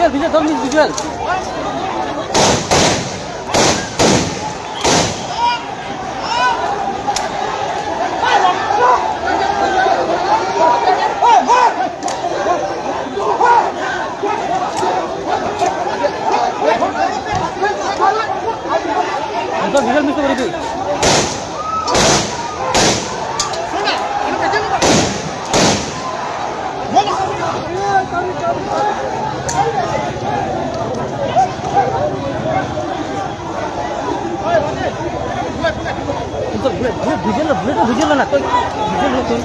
Visual, visual, ধৰ visual. Visual miss কৰিবি। Visual, visual না, তই ভিজুৱেল তুই।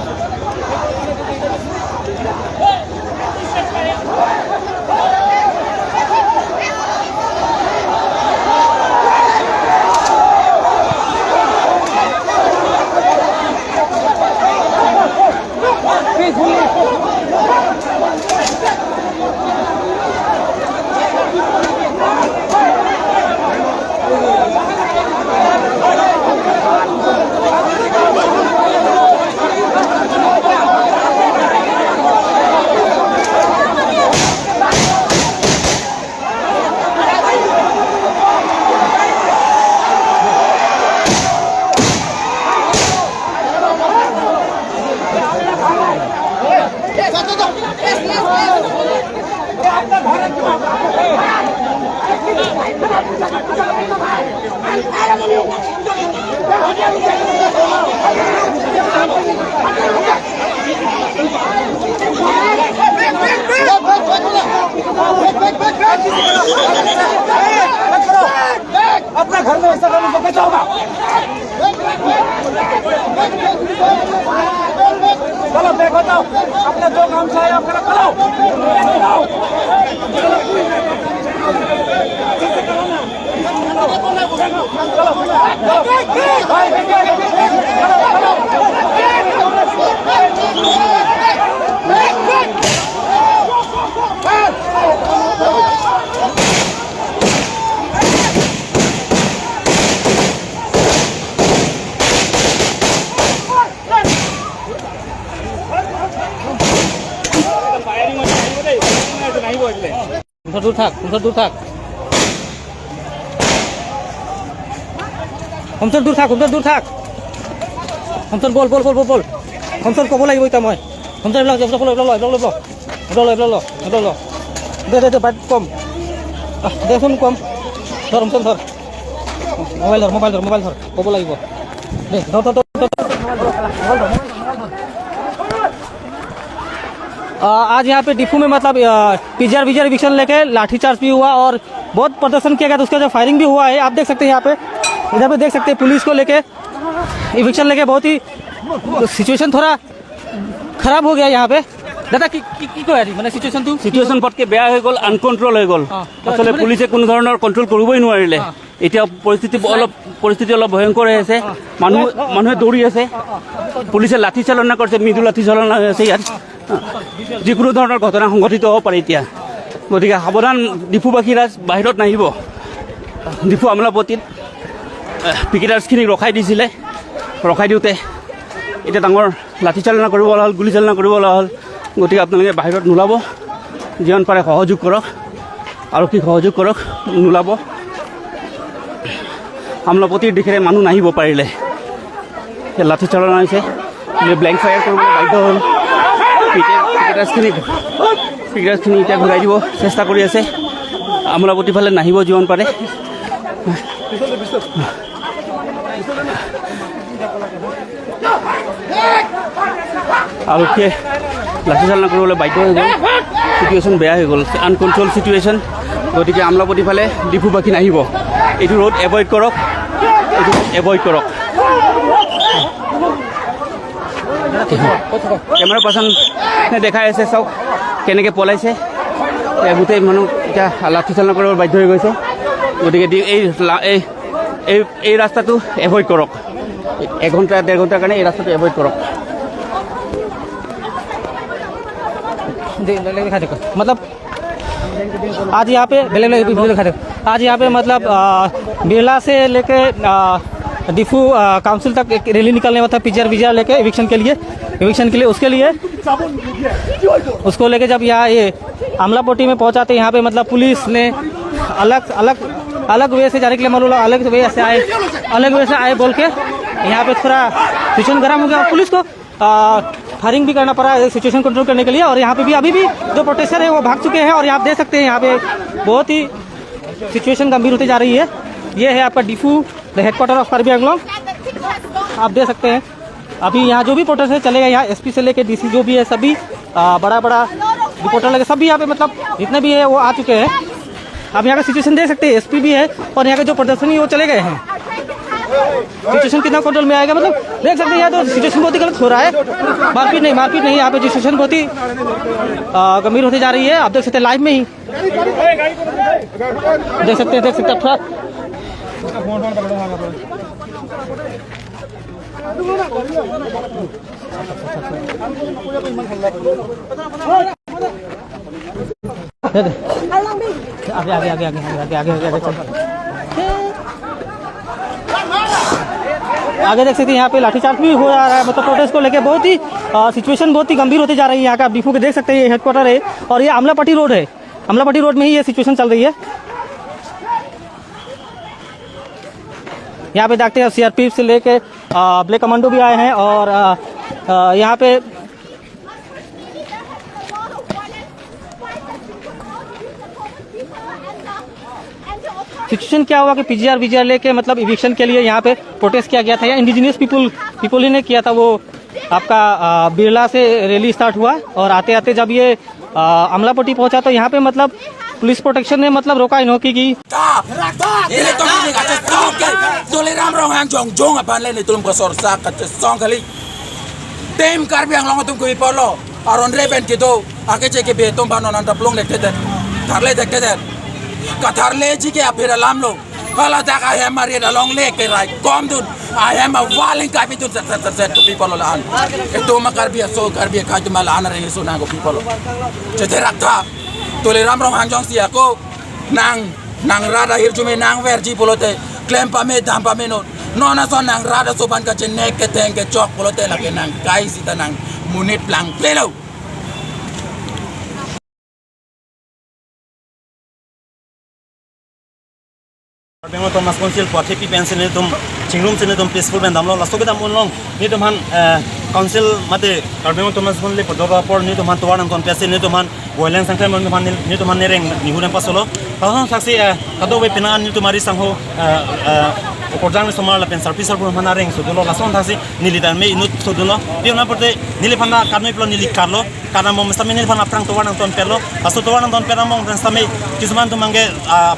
अपना घर में ऐसा करने से कैसा होगा? चलो, देखो तो अपने जो काम से आए अपना करो। चलो भाई, चलो चलो। দূৰ থাক, দূৰ থাক, হোমচন, দূৰ থাক, হোমচন, দূৰ থাক। হোমচন, বল বল বল বল বল হোমচন, ক'ব লাগিব এতিয়া মই। হোমচন, এইবিলাক এইবিলাক ল, এইবিলাক ল, এইবিলাক ল, এইবিলাক ল, এইবিলাক ল, এইবিলাক ল। দে দে দে, বাইক কম দেচোন, কম ধৰ। হোমচন, ধৰ মোবাইল, ধৰ মোবাইল, ধৰ মোবাইল, ধৰ। ক'ব লাগিব দে, ধৰ ধৰ ধৰ ধৰ। आज यहाँ पे डिफू में मतलब पीजीआर वीजीआर इविक्शन लेके लाठीचार्ज भी हुआ और बहुत प्रदर्शन किया गया, तो उसका जो फायरिंग भी हुआ है, आप देख सकते हैं। यहाँ पे, इधर पे देख सकते हैं, पुलिस को लेके, इविक्शन लेके बहुत ही सिचुएशन थोड़ा खराब हो गया यहाँ पे। দাদা, কি কি কি কয় আজি মানে চিটুৱেশ্যনটো? চিটুৱেশ্যন পটকৈ বেয়া হৈ গ'ল, আনকণ্ট্ৰল হৈ গ'ল। আচলতে পুলিচে কোনো ধৰণৰ কণ্ট্ৰল কৰিবই নোৱাৰিলে। এতিয়া পৰিস্থিতি অলপ ভয়ংকৰ হৈ আছে। মানুহে দৌৰি আছে, পুলিচে লাঠি চালনা কৰিছে, মৃদু লাঠি চালনা হৈ আছে ইয়াত। যিকোনো ধৰণৰ ঘটনা সংঘটিত হ'ব পাৰে এতিয়া। গতিকে সাৱধান ডিফুবাসী ৰাইজ, বাহিৰত নাহিব। ডিফু আমোলাপট্টিত পিকেটাৰ্ছখিনিক ৰখাই দিছিলে। ৰখাই দিওঁতে এতিয়া ডাঙৰ লাঠি চালনা কৰিব লগা হ'ল, গুলী চালনা কৰিব লগা হ'ল। গতিকে আপোনালোকে বাহিৰত নোলাব। যিমান পাৰে সহযোগ কৰক, আৰক্ষীক সহযোগ কৰক, নোলাব। আমোলাপট্টিৰ দিশেৰে মানুহ নাহিব পাৰিলে। লাঠি চালনা হৈছে, ব্লেংক ফায়াৰ কৰিবলৈ বাধ্য হ'ল। পিকেটাৰ্ছখিনি এতিয়া ঘূৰাই দিব চেষ্টা কৰি আছে। আমোলাপট্টিৰ ফালে নাহিব যিমান পাৰে। আৰক্ষীয়ে লাঠি চালনা কৰিবলৈ বাধ্য হৈ গ'ল। চিটুৱেশ্যন বেয়া হৈ গ'ল, আনকণ্ট্ৰল চিটুৱেশ্যন। গতিকে আমোলাপট্টিৰ ফালে ডিফুবাসী নাহিব। এইটো ৰোড এভইড কৰক, এইটো এভইড কৰক। কেমেৰা পাৰ্চন দেখাই আছে, চাওক কেনেকৈ পলাইছে। গোটেই মানুহ এতিয়া লাঠি চালনা কৰিব বাধ্য হৈ গৈছে। গতিকে এই এই এই এই ৰাস্তাটো এভইড কৰক। এঘণ্টা ডেৰ ঘণ্টাৰ কাৰণে এই ৰাস্তাটো এভইড কৰক। दिखा देखो, मतलब आज यहाँ पे दिखा देखो, आज यहाँ पे मतलब बिरला से लेके डिफू काउंसिल तक एक रैली निकलने वाला था, पीजीआर वीजीआर लेके इविक्शन के लिए। इविक्शन के लिए, उसके लिए उसको लेके जब यहाँ ये अमलापट्टी में पहुँचाते, यहाँ पे मतलब पुलिस ने अलग अलग अलग वे से जाने के लिए मालूम, अलग वे से आए, अलग वे से आए बोल के यहाँ पे थोड़ा सिचुएशन गर्म हो गया और पुलिस को फायरिंग भी करना पड़ा सिचुएशन कंट्रोल करने के लिए। और यहाँ पे भी अभी भी जो प्रोटेस्टर है वो भाग चुके हैं और यहाँ आप देख सकते हैं यहाँ पे बहुत ही सिचुएशन गंभीर होती जा रही है। ये है आपका Diphu, the headquarter of Karbi Anglong. आप देख सकते हैं अभी यहाँ जो भी प्रोटेस्टर चलेगा, यहाँ एसपी से लेके डीसी जो भी है सभी बड़ा बड़ा रिपोर्टर लगे सभी यहाँ पे मतलब जितने भी है वो आ चुके हैं। आप यहाँ का सिचुएशन देख सकते हैं, एसपी भी है और यहाँ के जो प्रदर्शनी वो चले गए हैं। सिचुएशन कितना कंट्रोल में आएगा मतलब देख सकते हैं। यहाँ तो सिचुएशन बहुत ही गलत हो रहा है, मारपीट नहीं, मारपीट नहीं, यहाँ पे सिचुएशन बहुत ही गंभीर होती जा रही है। आप देख सकते हैं लाइव में ही देख सकते हैं, देख सकते हैं थोड़ा आगे आगे आगे आगे आगे आगे आगे आगे आगे देख सकते हैं यहाँ पे लाठीचार्ज भी हो रहा है। मतलब प्रोटेस्ट को लेके बहुत ही सिचुएशन बहुत ही गंभीर होती जा रही है। यहाँ का आप डिफू के देख सकते हैं, ये हेडक्वार्टर है और ये अमलापट्टी रोड है। अमलापट्टी रोड में ही ये सिचुएशन चल रही है। यहाँ पे देखते हैं सीआरपीएफ से लेके ब्लैक कमांडो भी आए हैं और यहाँ पे सिचुएशन क्या हुआ कि पीजीआर वीजीआर लेके मतलब इविक्शन के लिए यहाँ पे प्रोटेस्ट किया गया था या इंडिजिनियस पीपल पीपल ही ने किया था। वो आपका बिरला से रैली स्टार्ट हुआ और आते आते जब ये अमलापट्टी पहुंचा तो यहाँ पे मतलब पुलिस प्रोटेक्शन ने मतलब रोका इन्हों की। Katharle ji ke apira lamlo kala ta ka hem mari along le ke rai kom dun I am a walling ka bitun set set set to people an e to ma kar bi so kar bi ka ma an re so na go people che rakta to le ram rong hang jong sia ko nang nang rada hir jume nang ver ji polote claim pa me dam pa me no no na so nang rada so ban ka che nek ke teng ke chok polote la ke nang kai sita nang munit plang plelo. Karbi Autonomous Council P pencil तुम चिंगरूम से तुम peaceful Ben दामलो lasso के दाम उनलोंग नि तुम हन council मते Karbi autonomous council पदवा पर नि तुम हन तोवान तुम पैसे नि तुम हन वायलेंस संख्या मन तुम हन नि तुम हन नेरेंग निहुने पासलो तासन साक्षी कदो वे पिना नि तुम्हारी संहो कोरजांग समार लापेन सर्विस सर्व हन रेंग सोदलो लासन थासी निलिदान मे इनु सोदलो बिना परते निलिफाना कानोय प्लो निलि कार्लो काना मम सामे निलिफाना प्रांग तोवान तुम पेलो लासो तोवान तुम पेना मम सामे किसमान तुमांगे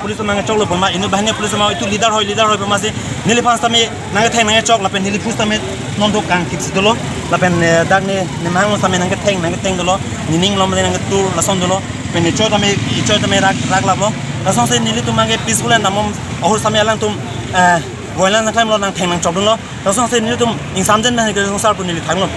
पुलिस तुमांगे चौलो बमा इनु बाहने पुलिस मा इतु लीडर होय बमासे निलिफान सामे नांगे थेंग नांगे चौक लापेन निलिफु सामे नोंदो कांग थिक दलो लापेन दागने निमांग सामे नांगे थेंग दलो निनिंग लम नांगे तुर लासन दलो पेन चो तमे इचो तमे राग राग लाबलो लासन से निलि तुमांगे पीसफुल एंड नामम अहुर सामे आलां तुम वायलेंस नांग लो नांग थेंग नांग चौक दलो लासन से निलि तुम इंसान जेन नांगे संसार पु निलि थांगलो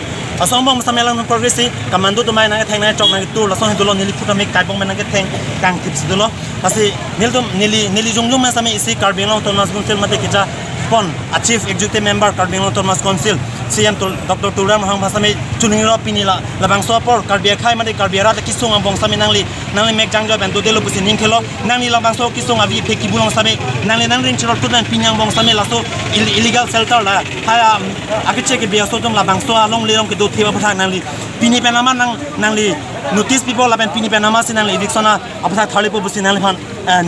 असम बम सामे आलां progress commando तुम्हारे नांगे थेंग नांगे चौक नांगे तुर लासन दलो निलि फुट तमे काइबोंग में नांगे थेंग कांग थिक दलो आसे निल तुम निलि निलि जुंगजुंग में सामे इसी कार्बी ऑटोनॉमस काउंसिल मते किचा pon Chief Executive Member Karbi Autonomous Council CM Dr. Turam Hang Basame Chuningro Pinila Labang Sopor Karbi Khai Mate Karbi Rat Kisung Bong Same Nangli Nangli Mek Jangjo Ben Dodelo Busi Ningkhelo Nangli Labang So Kisung Avi Pheki Bulong Same Nangli Nangring Chirot Tudan Pinyang Bong Same Laso illegal shelter la Haya Akiche ke Biaso Tum Labang So Along Lirong ke Do Theba Pha Nangli Pini Penama Nang Nangli notice people la pen pini penama sin nang eviction apha thali po busi nang phan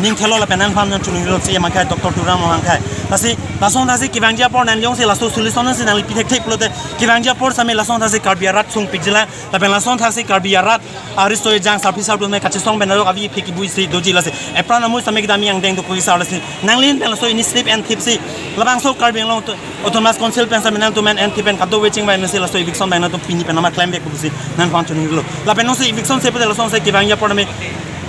ning thelo la pen nang phan chuningro si ma khai Dr. Turam hang khai tasi lason thasi kibangja por nang yong se laso solution sin nang pithek thek plote kibangja por same lason thasi Karbi rat sung pikjila la pen lason thasi Karbi rat aristo jang service ar me kache song benaro avi pheki bui si doji la se epra namu same ki dami ang deng do koi sa la si nang lin pen laso initiative and thip si labang so Karbi long Autonomous Council pen same nang to men and thip pen kado waiting by nasi laso eviction by na to pini pen nama claim back busi nang phan chuningro la pen se eviction se pete lason se kibangja por me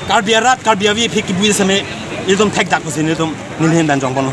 Karbi rat Karbi avi pheki bui same edom thek dak busi edom nilhen dan jongbono.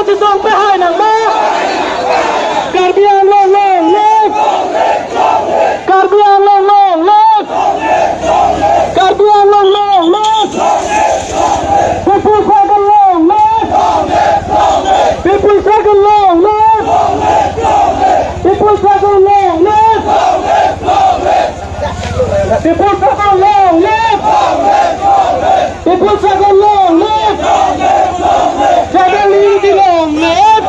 Kachisong Pehai Nang Ma Karbi Anglong long live Karbi Anglong long live Karbi Anglong long live People struggle long live People struggle long live People struggle long live People struggle long live People struggle long live Tribal unity long live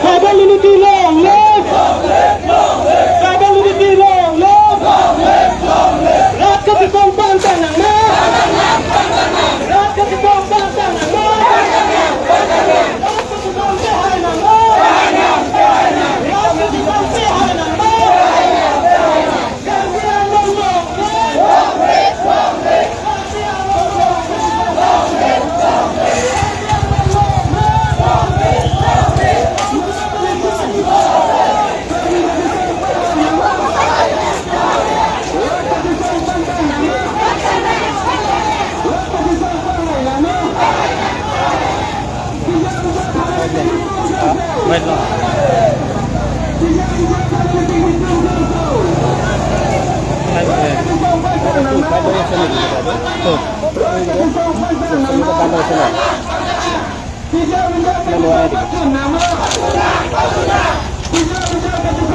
Tribal unity long live Tribal unity long live Rat Kachisong Bangsa Nang Ma Rat Kachisong Bangsa Nang Ma Rat Kachisong Pehai Nang Ma Rat Kachisong Pehai Nang Ma Karbi Anglong long live Karbi Anglong long live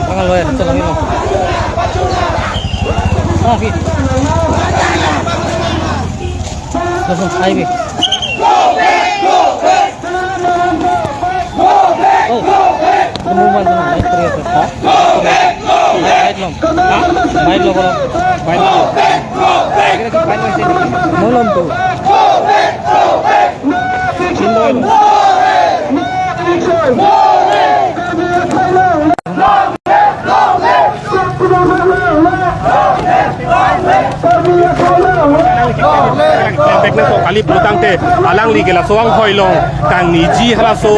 Pangal লয় চল আমি অঁ কি দেখোন আহিবি মোৰ mobile light কৰি আছে। বাইট ল'ম, বাইট ল'ব, বাইট মই ল'মতো। Kali butang te alang li gela soang hoilong kang ni ji hala so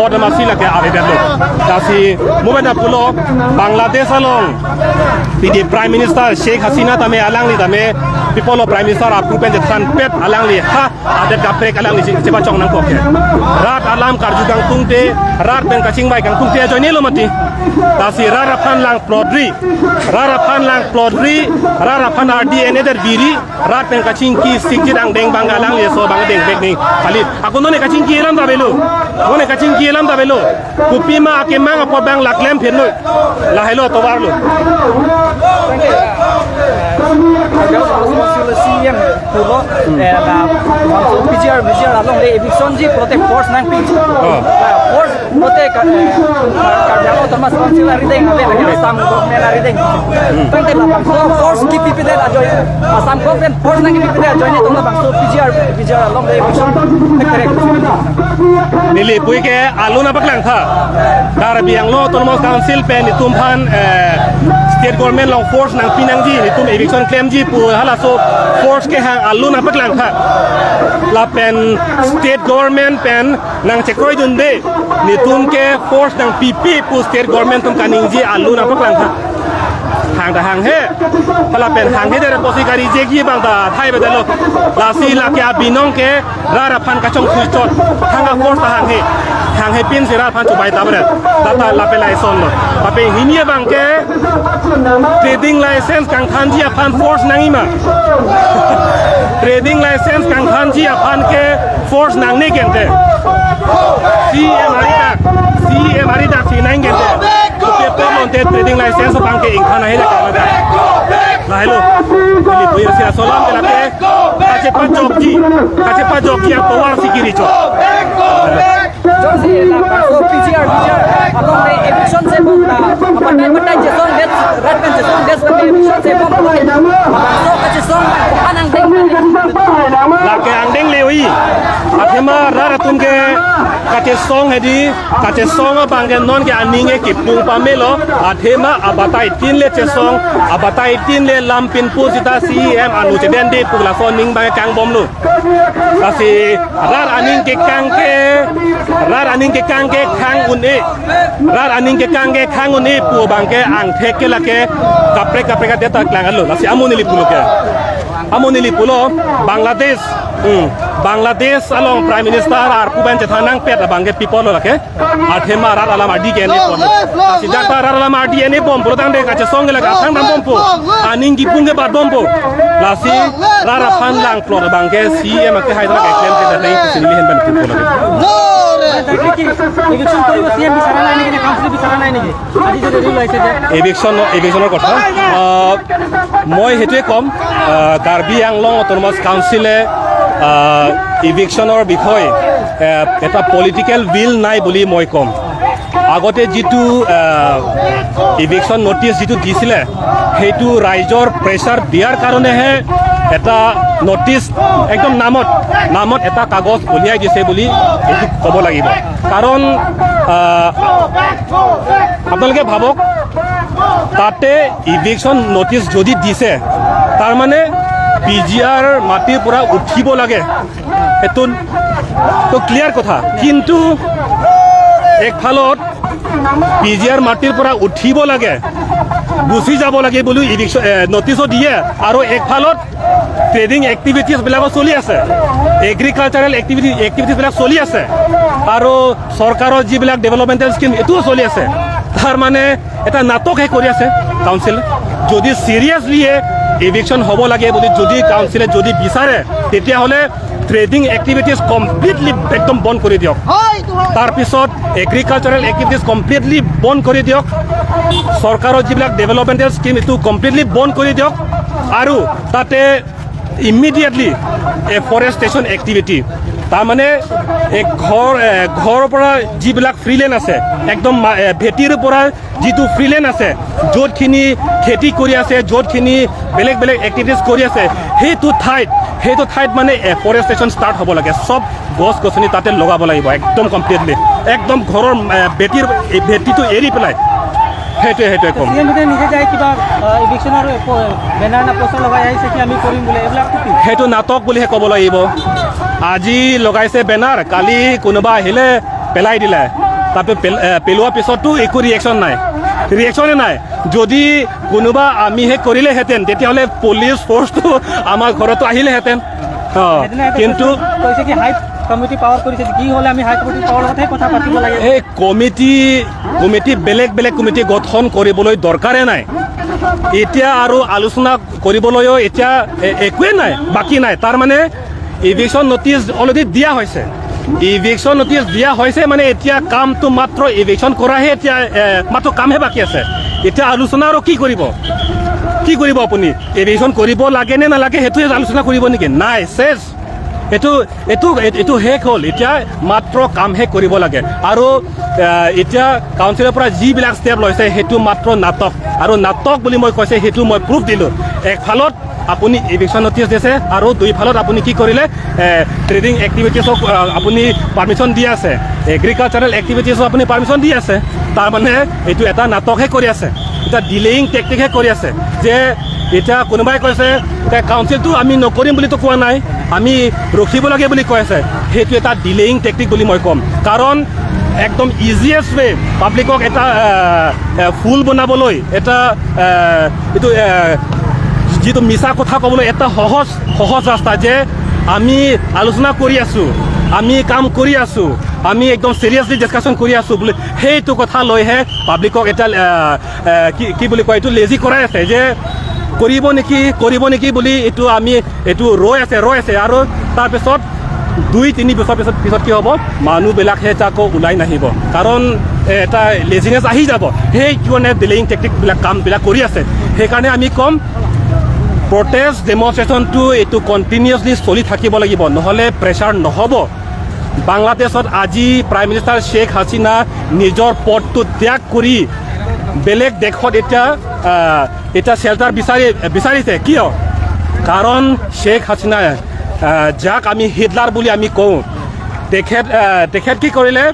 order ma si la ke ave lo dasi mobile pulo Bangladesh along the Prime Minister Sheikh Hasina tame alang li tame people of Prime Minister apu pen than pet alang li ha adet ka prek alang li cheba chong nang ko ke rat alam karju kang tungte rat pen kaching bai kang tungte join lo mati dasi rara phan lang plodri rara phan lang plodri rara phan RDNA der biri rat pen kaching ki sikjit ang deng bang alang li so bang deng bek ni khali aku none kaching ki elam da belo none kaching ki elam da belo kupi ma ake mang apor bang laklem phen lo la hello tobar lo CM pulo la PGR VGR along le eviction ji protect force nang ping force protect Karbi Anglong Autonomous Council ari deng ave lagi Assam government ari deng tang te la bang so force ki PP de ajoy Assam government force nang PP de ajoy ne tong la bang so PGR VGR along le eviction correct nili pui ke aluna baklang tha Karbi Anglong Autonomous Council pe ni tumhan state government long force nang pinang ji ni tum eviction claim ji pu hala so force ke hang aluna baklang tha la pen state government pen nang chekroi dun de ni tum ke force nang pp pu state government tum kaning ji aluna baklang tha hang ta hang he hala pen hang he der posi gari je gi bang ta thai ba lo la si la ke binong ke ra ra phan ka chong thui chot hang a force ta hang he pin se ra phan chu bai ta ba ta ta la pe lai son lo pa pe hinie bang ke trading license kang than ji phan force nang ima trading license kang than ji phan ke force nang ne kente CM ari tak CM ari tak si nang kente paper monte trading license bang ke ing thana he da ka la hello li pui si solam de la ke kache pa job ji kache pa job ki power sikiri cho Josi la so PGR VGR along le eviction se bom la patai patai jeson det rat pen jeson des pen eviction se bom so kache song anang deng la ke ang deng lewi athema ra tum ke kache song hedi kache song bang ke non ke aning ke pung pa melo athema abatai tin le che song abatai tin le lampin pu sita CM anu che den de pu la so ning bang kang bom lu kasi rar aning ke kang ke rar aning ke kang ke khang un e rar aning ke kang ke khang un e pu bang ke ang thek ke la ke kapre kapre ka deta klang alo lasi amoni li pulo ke amoni li pulo Bangladesh Bangladesh along Prime Minister ar puben chethanang pet bangke people lake athema rat alam adi ke ne pon sidakta rat alam adi ne bom protang de kache song le ka thang bom po aning gi pung ke ba bom po lasi rara phan lang plot bangke CM ke haidra ke claim ke dai sinili hen ban people lake. Eviction কৰিব CM বিচৰা নাই নেকি, council বিচৰা নাই নেকি আজি যে rally ওলাইছে যে? এভিকশ্যনৰ কথা মই সেইটোৱে ক'ম, কাৰ্বি আংলং অট'নমাছ কাউন্সিলে ইভিকশ্যনৰ বিষয়ে এটা পলিটিকেল will নাই বুলি মই ক'ম। আগতে যিটো ইভিকশ্যন নটিচ যিটো দিছিলে, সেইটো ৰাইজৰ প্ৰেছাৰ দিয়াৰ কাৰণেহে এটা নটিচ একদম নামত নামত এটা কাগজ উলিয়াই দিছে বুলি এইটো ক'ব লাগিব। কাৰণ আপোনালোকে ভাবক, তাতে ইভিকশ্যন নটিচ যদি দিছে, তাৰমানে পিজিআৰ মাটিৰ পৰা উঠিব লাগে, সেইটো তো ক্লিয়াৰ কথা। কিন্তু একফালত পিজিআৰ মাটিৰ পৰা উঠিব লাগে, গুচি যাব লাগে বুলি ইভিকশ্যন নটিচো দিয়ে আৰু একফালত ট্ৰেডিং এক্টিভিটিছবিলাকো চলি আছে, এগ্ৰিকালচাৰেল এক্টিভিটিছবিলাক চলি আছে আৰু চৰকাৰৰ যিবিলাক ডেভেলপমেণ্টেল স্কিম এইটোও চলি আছে। তাৰমানে এটা নাটকহে কৰি আছে কাউন্সিল। যদি চিৰিয়াছলিয়ে ইভিকশ্যন হ'ব লাগে বুলি যদি কাউন্সিলে যদি বিচাৰে, তেতিয়াহ'লে ট্ৰেডিং এক্টিভিটিছ কমপ্লিটলি একদম বন্ধ কৰি দিয়ক, তাৰপিছত এগ্ৰিকালচাৰেল এক্টিভিটিছ কমপ্লিটলি বন্ধ কৰি দিয়ক, চৰকাৰৰ যিবিলাক ডেভেলপমেণ্টেল স্কিম এইটো কমপ্লিটলি বন্ধ কৰি দিয়ক আৰু তাতে ইমিডিয়েটলি এফৰেষ্টেশ্যন এক্টিভিটি, তাৰমানে এই ঘৰৰ পৰা যিবিলাক ফ্ৰীলেণ্ড আছে, একদম ভেটিৰ পৰা যিটো ফ্ৰীলেণ্ড আছে, য'তখিনি খেতি কৰি আছে, য'তখিনি বেলেগ বেলেগ এক্টিভিটিছ কৰি আছে, সেইটো ঠাইত মানে এফৰেষ্টেশ্যন ষ্টাৰ্ট হ'ব লাগে। চব গছ গছনি তাতে লগাব লাগিব একদম কমপ্লিটলি, একদম ঘৰৰ ভেটিৰ এই ভেটিটো এৰি পেলাই। সেইটোৱে ক'ম। চিএম নিজে যায় কিবা ইভিকশ্যনৰ বেনাৰ না পোষ্টাৰ লগাই আহিছে কি আমি কৰিম বোলে, এইবিলাকটো কি? সেইটো নাটক বুলিহে ক'ব লাগিব। আজি লগাইছে বেনাৰ, কালি কোনোবা আহিলে পেলাই দিলে। তাৰপিছত পেলোৱাৰ পিছতো একো ৰিয়েকশ্যন নাই, ৰিয়েকশ্যনে নাই। যদি কোনোবা আমিহে কৰিলেহেঁতেন, তেতিয়াহ'লে পুলিচ ফ'ৰ্চটো আমাৰ ঘৰতো আহিলেহেঁতেন। অঁ, সেইদিনা এটা কিন্তু কৈছে কি হাই কমিটি পাৱাৰ কৰিছে, কি হ'লে আমি হাই কমিটি পাৱাৰ লগতহে কথা পাতিব লাগে। এই কমিটি বেলেগ বেলেগ কমিটি গঠন কৰিবলৈ দৰকাৰে নাই এতিয়া আৰু আলোচনা কৰিবলৈও এতিয়া একোৱে নাই, বাকী নাই। তাৰমানে ইভিকশ্যন নটিচ অলৰেডি দিয়া হৈছে। ইভিকশ্যন নটিচ দিয়া হৈছে মানে এতিয়া কামটো মাত্ৰ ইভিকশ্যন কৰাহে এতিয়া মাত্ৰ কামহে বাকী আছে। এতিয়া আলোচনা আৰু কি কৰিব? কি কৰিব আপুনি? ইভিকশ্যন কৰিব লাগে নে নালাগে সেইটোৱে আলোচনা কৰিব নেকি? নাই, চেছ, এইটো এইটো এইটো শেষ হ'ল। এতিয়া মাত্ৰ কামহে কৰিব লাগে। আৰু এতিয়া কাউন্সিলৰ পৰা যিবিলাক ষ্টেপ লৈছে, সেইটো মাত্ৰ নাটক আৰু নাটক বুলি মই কৈছে, সেইটো মই প্ৰুফ দিলোঁ। একফালত আপুনি ইভিকশ্যন নটিচ দিছে আৰু দুইফালত আপুনি কি কৰিলে? ট্ৰেডিং এক্টিভিটিছক আপুনি পাৰ্মিশ্যন দি আছে, এগ্ৰিকালচাৰেল এক্টিভিটিছক আপুনি পাৰ্মিশ্যন দি আছে। তাৰমানে এইটো এটা নাটকহে কৰি আছে, এটা ডিলেয়িং টেকটিকহে কৰি আছে। যে এতিয়া কোনোবাই কৈছে কাউন্সিলটো আমি নকৰিম বুলিতো কোৱা নাই, আমি ৰখিব লাগে বুলি কৈ আছে। সেইটো এটা ডিলেয়িং টেকটিক বুলি মই ক'ম। কাৰণ একদম ইজিয়েষ্ট ৱে পাব্লিকক এটা ফুল বনাবলৈ, এটা এইটো যিটো মিছা কথা ক'বলৈ এটা সহজ সহজ ৰাস্তা যে আমি আলোচনা কৰি আছোঁ, আমি কাম কৰি আছোঁ, আমি একদম চিৰিয়াছলি ডিছকাশ্যন কৰি আছোঁ বুলি, সেইটো কথা লৈহে পাব্লিকক এটা কি কি বুলি কয়, এইটো লেজি কৰাই আছে যে কৰিব নেকি, কৰিব নেকি বুলি। এইটো আমি এইটো ৰৈ আছে, ৰৈ আছে আৰু তাৰপিছত 2-3 বছৰ পিছত কি হ'ব? মানুহবিলাকহে আকৌ ওলাই নাহিব, কাৰণ এটা লেজিনেছ আহি যাব। সেইকাৰণে ডিলেয়িং টেকটিকবিলাক কামবিলাক কৰি আছে। সেইকাৰণে আমি ক'ম, প্ৰটেষ্ট ডেমনষ্ট্ৰেশ্যনটো এইটো কণ্টিনিউছলি চলি থাকিব লাগিব, নহ'লে প্ৰেছাৰ নহ'ব। বাংলাদেশত আজি প্ৰাইম মিনিষ্টাৰ শ্বেখ হাছিনা নিজৰ পদটো ত্যাগ কৰি বেলেগ দেশত এতিয়া শ্বেল্টাৰ বিচাৰিছে। কিয়? কাৰণ শ্বেখ হাছিনা, যাক আমি হিটলাৰ বুলি আমি কওঁ, তেখেত কি কৰিলে?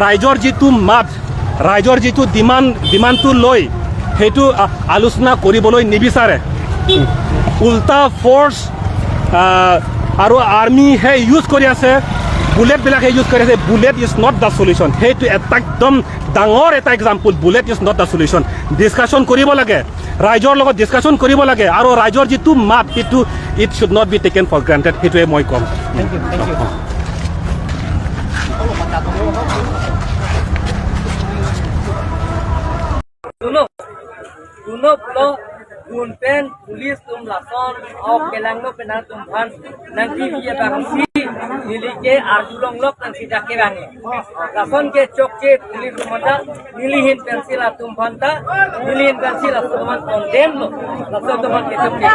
ৰাইজৰ যিটো মাত, ৰাইজৰ যিটো ডিমাণ্ডটো লৈ সেইটো আলোচনা কৰিবলৈ নিবিচাৰে। উল্টা ফ'ৰ্চ আৰু আৰ্মিহে ইউজ কৰি আছে। বুলেটবিলাকে ইউজ কৰি আছে। Bullet is not the solution. সেইটো এটা একদম ডাঙৰ এটা example. Bullet is not the solution. Discussion কৰিব লাগে, ৰাইজৰ লগত ডিছকাশ্যন কৰিব লাগে আৰু ৰাইজৰ যিটো মাত সেইটো it should not be taken for granted. সেইটোৱে মই ক'ম। Thank you, thank you. सुनो सुनो pulo gunpen police tum lason au kelangno penang tum bhan nangki biya bangsi nili ke arjulong lok nang sida ke bangi lason ke chok ke police tumanta nilihin pencil tum bhanta nilihin pencil tum condemn lo lason tum ke chok ke.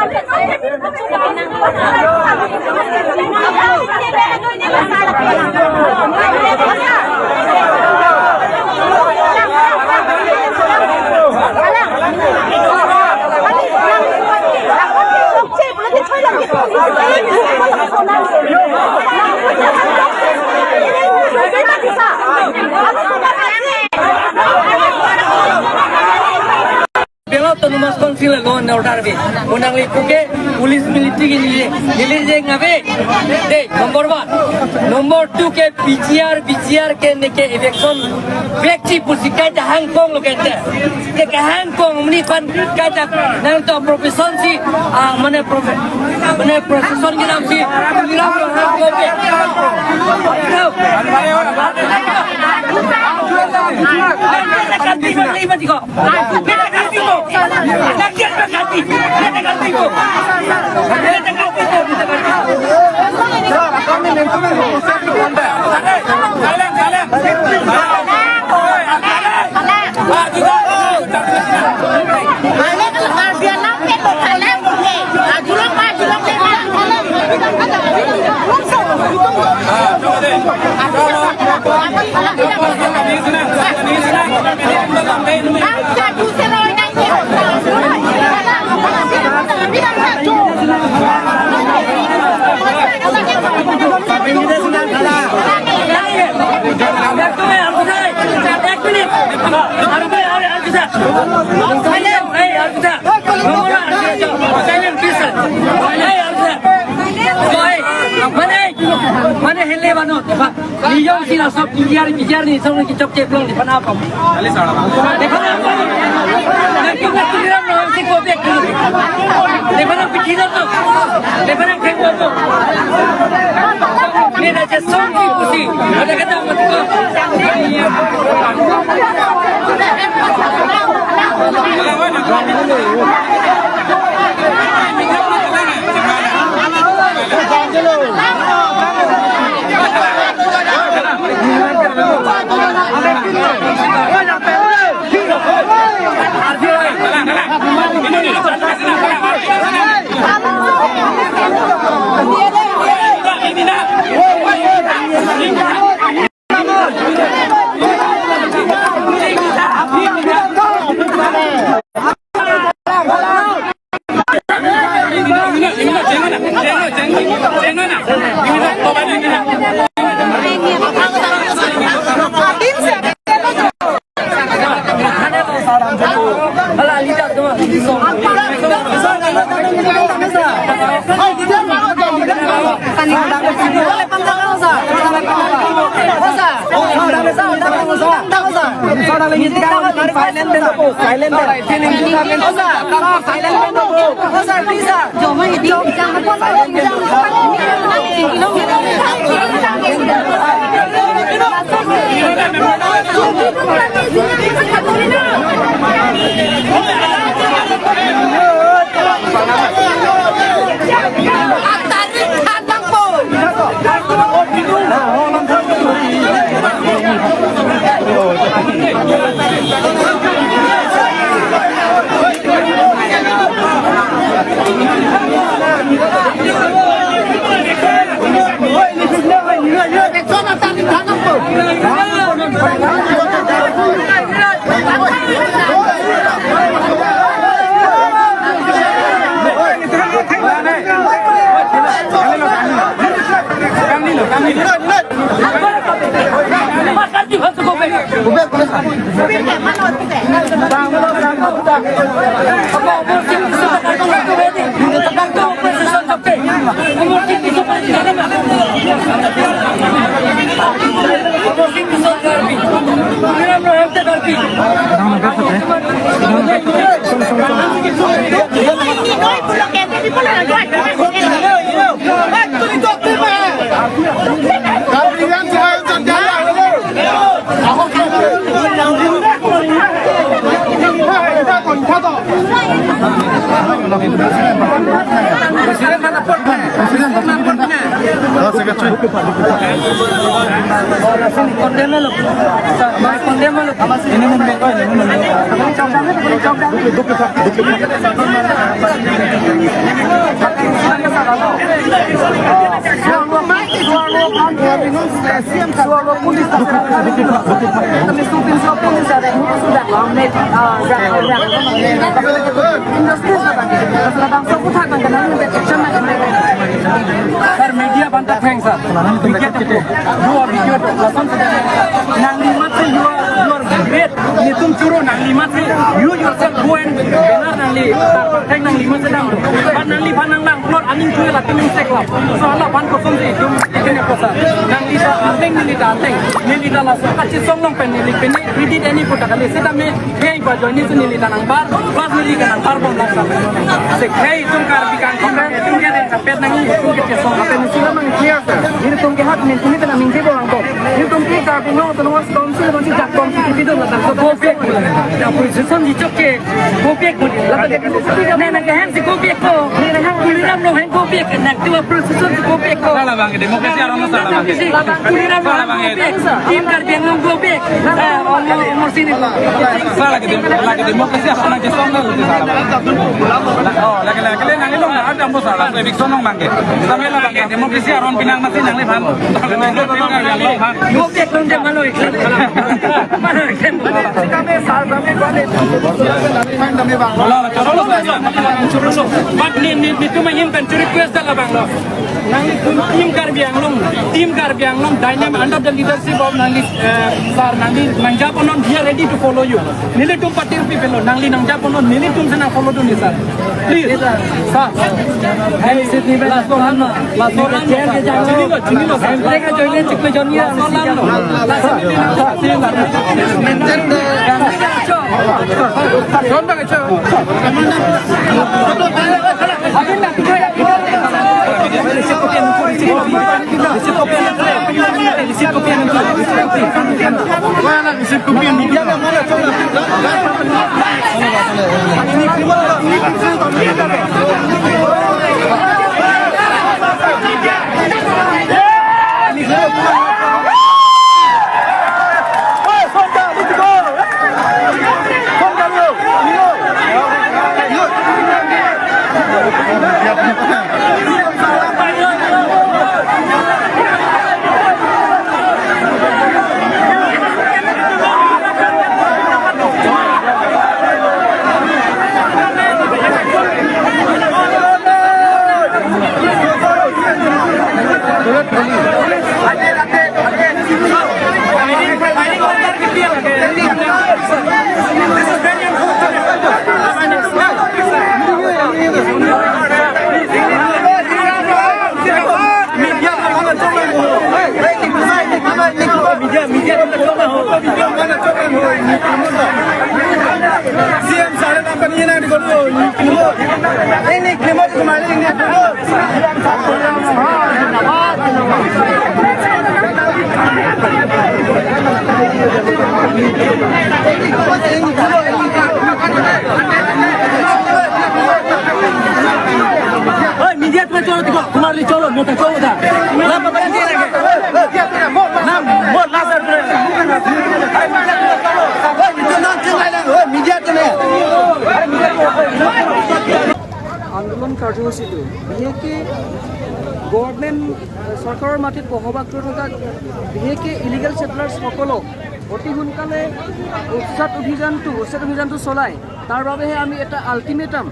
Autonomous Council lo order be unang li puke police military ke nili nili je ngabe de number 1 number 2 ke PGR BGR ke neke election व्यक्ति पुसिका ta hang kong lo kente ke ka hang kong mni khan ka ta nang to profession si mane mane profession ke naam si niram lo hang kong be. মানে হেলে বানো নিয়ম সিনা সব PGR বিজিআর নি সব কি চক চেপলং দি ফানা পাম দেখো না তুলিরাম নহম সি কোবে দেখো না পিঠি তো দেখো না ঠেকবো তো নে না যে সঙ্গি খুশি দেখে দাও মত কো। Sir, media banta thanks sir. Media te you are video lesson nangli mat se you are great. Nitum churo nangli mat se you yourself go and banner nangli thank nangli mat se nang. Ban nangli ban nang nang plot aning chue la tuming se club. So ala ban ko som se tum ikene ko sir. Nangli ta ateng nili ta ateng nili ta la so kachi song long pen nili pen we did any pota kali se ta me khei ba join ni nili ta nang bar plus nili ka nang bar bom la sa. Se khei tum kar bi kang tum tum ke de pet nangi tum ke song Apen sila mang clear sir. Ni tum ke hat min tuni ta ming ke bo ang ko. Ni tum ke ka bi no to no council ban si jak kom si ti do la So go back na position ji chok ke go back la ta ke na na ke han si go back ko ni na han kuliram no han go back na tu position si go back ko sala bang demokrasi aron sala bang kuliram no go back team kar bang no go back omor sini sala ke demokrasi apna ke song na sala oh lagi lagi le nang long ada ambo sala so eviction nong bangke samela bangke demokrasi aron pinang masi nang le bhan go back long de malo ekla malo ekla but ni ni tu mahim kan request dala banglo nangli team Karbi Anglong dynamic under the leadership of nangli sir nangli nangja ponon we are ready to follow you nili tum patir pi pelo nangli nangja ponon nili tum sena follow to ni sir please sir hey sidni bela solan la solan chini lo sir lega joine chikle jonia solan lo la maintain the Son bang cho আন্দোলন কাৰ্যসূচীটো বিশেষকৈ government চৰকাৰৰ মাটিত বসবাস কৰি থকা বিশেষকৈ illegal ছেটেলাৰ্ছসকলক অতি সোনকালে উচ্ছেদ অভিযানটো চলাই তাৰ বাবেহে আমি এটা আল্টিমেটাম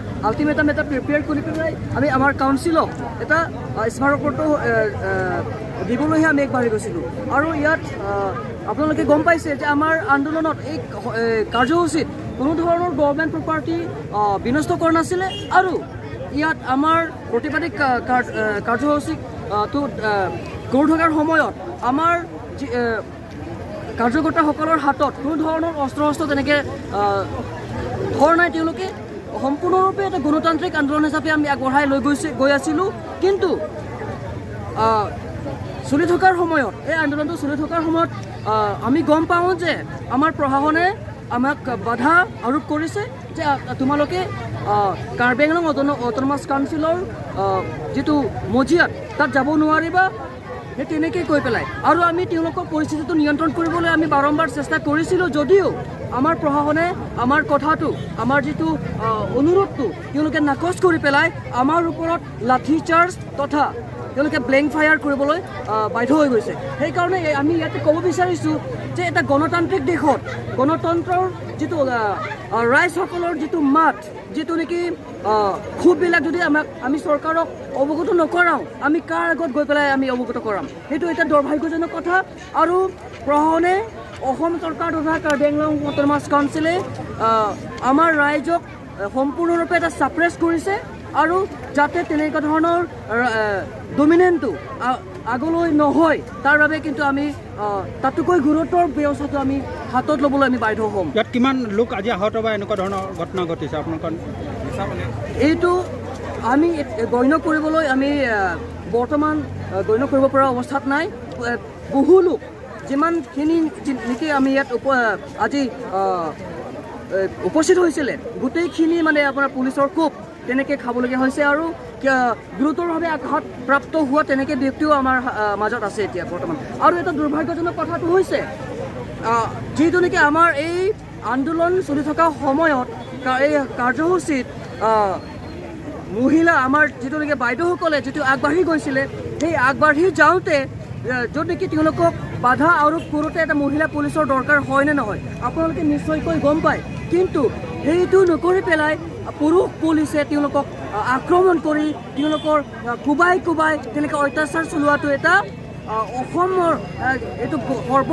এটা প্ৰিপেয়াৰ কৰি পেলাই আমি আমাৰ কাউন্সিলক এটা স্মাৰকপত্ৰ দিবলৈহে আমি আগবাঢ়ি গৈছিলোঁ। আৰু ইয়াত আপোনালোকে গম পাইছে যে আমাৰ আন্দোলনত এই কাৰ্যসূচীত কোনো ধৰণৰ গভৰ্ণমেণ্ট প্ৰপাৰ্টি বিনষ্ট কৰা নাছিলে আৰু ইয়াত আমাৰ প্ৰতিবাদী কাৰ্যসূচীটো কৰি থকাৰ সময়ত আমাৰ কাৰ্যকৰ্তাসকলৰ হাতত কোনো ধৰণৰ অস্ত্ৰ শস্ত্ৰ তেনেকৈ ধৰ নাই। তেওঁলোকে সম্পূৰ্ণৰূপে এটা গণতান্ত্ৰিক আন্দোলন হিচাপে আমি আগবঢ়াই লৈ গৈ আছিলোঁ। কিন্তু চলি থকাৰ সময়ত, এই আন্দোলনটো চলি থকাৰ সময়ত আমি গম পাওঁ যে আমাৰ প্ৰশাসনে আমাক বাধা আৰোপ কৰিছে যে তোমালোকে কাৰ্বি আংলং অট'নমাছ কাউন্সিলৰ যিটো মজিয়াত তাত যাব নোৱাৰিবা, সেই তেনেকেই কৈ পেলাই। আৰু আমি তেওঁলোকৰ পৰিস্থিতিটো নিয়ন্ত্ৰণ কৰিবলৈ আমি বাৰম্বাৰ চেষ্টা কৰিছিলোঁ যদিও আমাৰ প্ৰশাসনে আমাৰ কথাটো, আমাৰ যিটো অনুৰোধটো তেওঁলোকে নাকচ কৰি পেলাই আমাৰ ওপৰত লাঠি চাৰ্জ তথা তেওঁলোকে ব্লেংক ফায়াৰ কৰিবলৈ বাধ্য হৈ গৈছে। সেইকাৰণে আমি ইয়াতে ক'ব বিচাৰিছোঁ যে এটা গণতান্ত্ৰিক দেশত গণতন্ত্ৰৰ যিটো ৰাইজসকলৰ যিটো মাত, যিটো নেকি ক্ষোভবিলাক যদি আমাক আমি চৰকাৰক অৱগত নকৰাওঁ, আমি কাৰ আগত গৈ পেলাই আমি অৱগত কৰাম? সেইটো এটা দুৰ্ভাগ্যজনক কথা। আৰু প্ৰশাসনে, অসম চৰকাৰ তথা কাৰ্বি আংলং অট'নমাছ কাউন্সিলে আমাৰ ৰাইজক সম্পূৰ্ণৰূপে এটা ছাপ্ৰেছ কৰিছে আৰু যাতে তেনেকুৱা ধৰণৰ ডমিনেণ্টটো আগলৈ নহয়, তাৰ বাবে কিন্তু আমি তাতোকৈ গুৰুত্বৰ ব্যৱস্থাটো আমি হাতত ল'বলৈ আমি বাধ্য হ'ম। ইয়াত কিমান লোক আজি আহত বা এনেকুৱা ধৰণৰ ঘটনা ঘটিছে আপোনালোকৰ? এইটো আমি গণ্য কৰিবলৈ আমি বৰ্তমান গণ্য কৰিব পৰা অৱস্থাত নাই। বহু লোক যিমানখিনি নেকি আমি ইয়াত আজি উপস্থিত হৈছিলে, গোটেইখিনি মানে আপোনাৰ পুলিচৰ কোব তেনেকৈ খাবলগীয়া হৈছে আৰু গুৰুতৰভাৱে আঘাতপ্ৰাপ্ত হোৱা তেনেকৈ ব্যক্তিও আমাৰ মাজত আছে এতিয়া বৰ্তমান। আৰু এটা দুৰ্ভাগ্যজনক কথাটো হৈছে, যিটো নেকি আমাৰ এই আন্দোলন চলি থকা সময়ত এই কাৰ্যসূচীত মহিলা আমাৰ যিটো নেকি বাইদেউসকলে যিটো আগবাঢ়ি গৈছিলে, সেই আগবাঢ়ি যাওঁতে য'ত নেকি তেওঁলোকক বাধা আৰোপ কৰোঁতে এটা মহিলা পুলিচৰ দৰকাৰ হয় নে নহয় আপোনালোকে নিশ্চয়কৈ গম পায়। কিন্তু সেইটো নকৰি পেলাই পুৰুষ পুলিচে তেওঁলোকক আক্ৰমণ কৰি তেওঁলোকৰ কোবাই কোবাই তেনেকৈ অত্যাচাৰ চলোৱাটো এটা অসমৰ এইটো সৰ্ব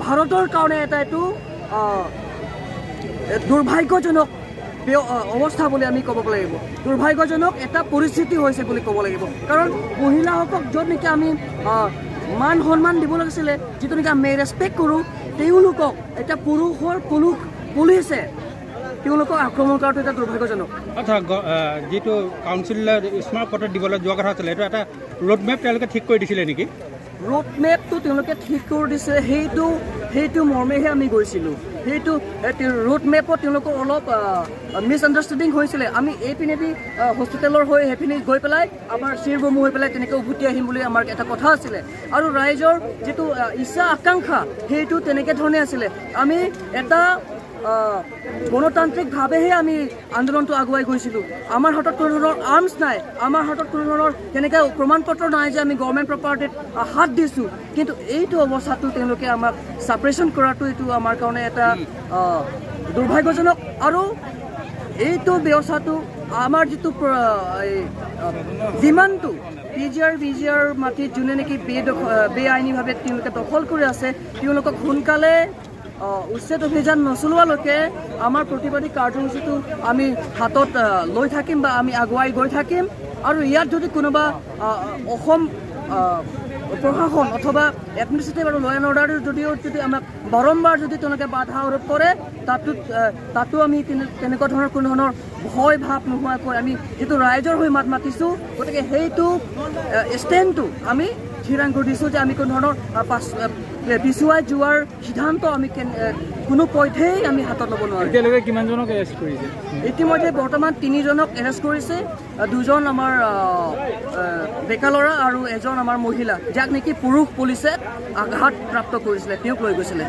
ভাৰতৰ কাৰণে এটা এইটো দুৰ্ভাগ্যজনক অৱস্থা বুলি আমি ক'ব লাগিব। দুৰ্ভাগ্যজনক এটা পৰিস্থিতি হৈছে বুলি ক'ব লাগিব। কাৰণ মহিলাসকলক য'ত নেকি আমি মান সন্মান দিব লাগিছিলে, যিটো নেকি আমি ৰেচপেক্ট কৰোঁ, তেওঁলোকক এতিয়া পুৰুষৰ পুলিচে তেওঁলোকক আক্ৰমণ কৰাটো এটা দুৰ্ভাগ্যজনক। আচ্ছা, যিটো কাউন্সিলে স্মাৰক পত্ৰ দিবলৈ যোৱা কথা আছিলে, এইটো এটা ৰোড মেপ তেওঁলোকে ঠিক কৰি দিছিলে নেকি? ৰোড মেপটো তেওঁলোকে ঠিক কৰি দিছে, সেইটো মৰ্মেহে আমি গৈছিলোঁ। সেইটো ৰোড মেপত তেওঁলোকৰ অলপ মিছ আণ্ডাৰষ্টেণ্ডিং হৈছিলে। আমি এইপিনেদি হস্পিটেলৰ হৈ সেইপিনে গৈ পেলাই আমাৰ চিৰবমু হৈ পেলাই তেনেকৈ উভতি আহিম বুলি আমাৰ এটা কথা আছিলে আৰু ৰাইজৰ যিটো ইচ্ছা আকাংক্ষা সেইটো তেনেকৈ ধৰণে আছিলে। আমি এটা গণতান্ত্ৰিকভাৱেহে আমি আন্দোলনটো আগুৱাই গৈছিলোঁ। আমাৰ হাতত কোনো ধৰণৰ আৰ্মছ নাই, আমাৰ হাতত কোনো ধৰণৰ তেনেকৈ প্ৰমাণ পত্ৰ নাই যে আমি গভৰ্ণমেণ্ট প্ৰপাৰ্টিত হাত দিছোঁ। কিন্তু এইটো অৱস্থাটো তেওঁলোকে আমাক ছাপ্ৰেশ্যন কৰাটো এইটো আমাৰ কাৰণে এটা দুৰ্ভাগ্যজনক। আৰু এইটো ব্যৱস্থাটো আমাৰ যিটো ডিমাণ্ডটো পিজিআৰ বিজিআৰ মাটিত যোনে নেকি বেআইনীভাৱে তেওঁলোকে দখল কৰি আছে, তেওঁলোকক সোনকালে উচ্ছেদ অভিযান নচলোৱালৈকে আমাৰ প্ৰতিবাদী কাৰ্যসূচীটো আমি হাতত লৈ থাকিম বা আমি আগুৱাই গৈ থাকিম। আৰু ইয়াত যদি কোনোবা অসম প্ৰশাসন অথবা এডমিনিষ্ট্ৰেটিভ আৰু ল এণ্ড অৰ্ডাৰ যদিও যদি আমাক বাৰম্বাৰ যদি তেওঁলোকে বাধা আৰোপ কৰে, তাতো আমি তেনেকুৱা ধৰণৰ কোনো ধৰণৰ ভয় ভাৱ নোহোৱাকৈ আমি যিটো ৰাইজৰ হৈ মাত মাতিছোঁ, গতিকে সেইটো ষ্টেণ্ডটো আমি থিৰাং কৰি দিছোঁ যে আমি কোনো ধৰণৰ পিছুৱাই যোৱাৰ সিদ্ধান্ত আমি কোনো পধ্যেই আমি হাতত ল'ব নোৱাৰোঁ। এতিয়ালৈকে কিমানজনক এৰেষ্ট কৰিছে? ইতিমধ্যে বৰ্তমান তিনিজনক এৰেষ্ট কৰিছে। দুজন আমাৰ ডেকা ল'ৰা আৰু এজন আমাৰ মহিলা, যাক নেকি পুৰুষ পুলিচে আঘাত প্ৰাপ্ত কৰিছিলে, তেওঁক লৈ গৈছিলে।